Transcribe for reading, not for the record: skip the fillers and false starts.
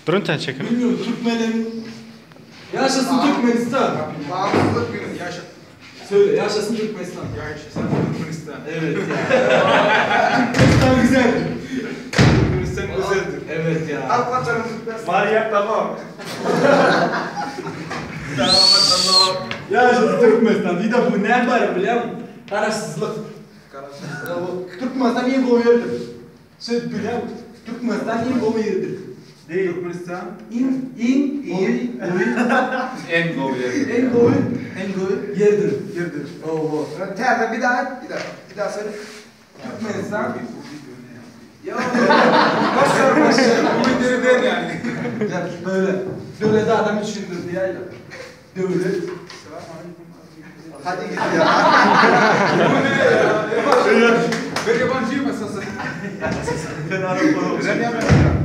Durun çekin. Bilmiyorum Türkmenlerin... Yaşasın Türkmenistan. Bağımsızlık günü. Yaşa. Söyle yaşasın Türkmenistan. Yaşasın Türkmenistan. Evet ya. Türkmenistan güzeldir. Türkmenistan güzeldir. Evet ya. Al vatanım Türkmenistan. Maria tamam. Tamam tamam. Yaşasın Türkmenistan. Bir de bu ne var biliyor musun? Kararsızlık. Türkmenistan en gowy ýerdir. Söz biliyor musun? Türkmenistan en gowy ýerdir. Değil. Türkmenistan. Iň iň gowy gowy En gowy ýerdir. en gowy en gowy ýerdir. Ýerdir. Oo. Täze bir daha bir daha bir daha söyle. Türkmenistan. Ya Başlar başlar. Bu videoyu yani. Ya böyle. Devlet adam içindir diye. Devlet. Hadi git ya. Bu ne ya? Ben yabancıyım esasen. Ben Arap Ben yabancıyım.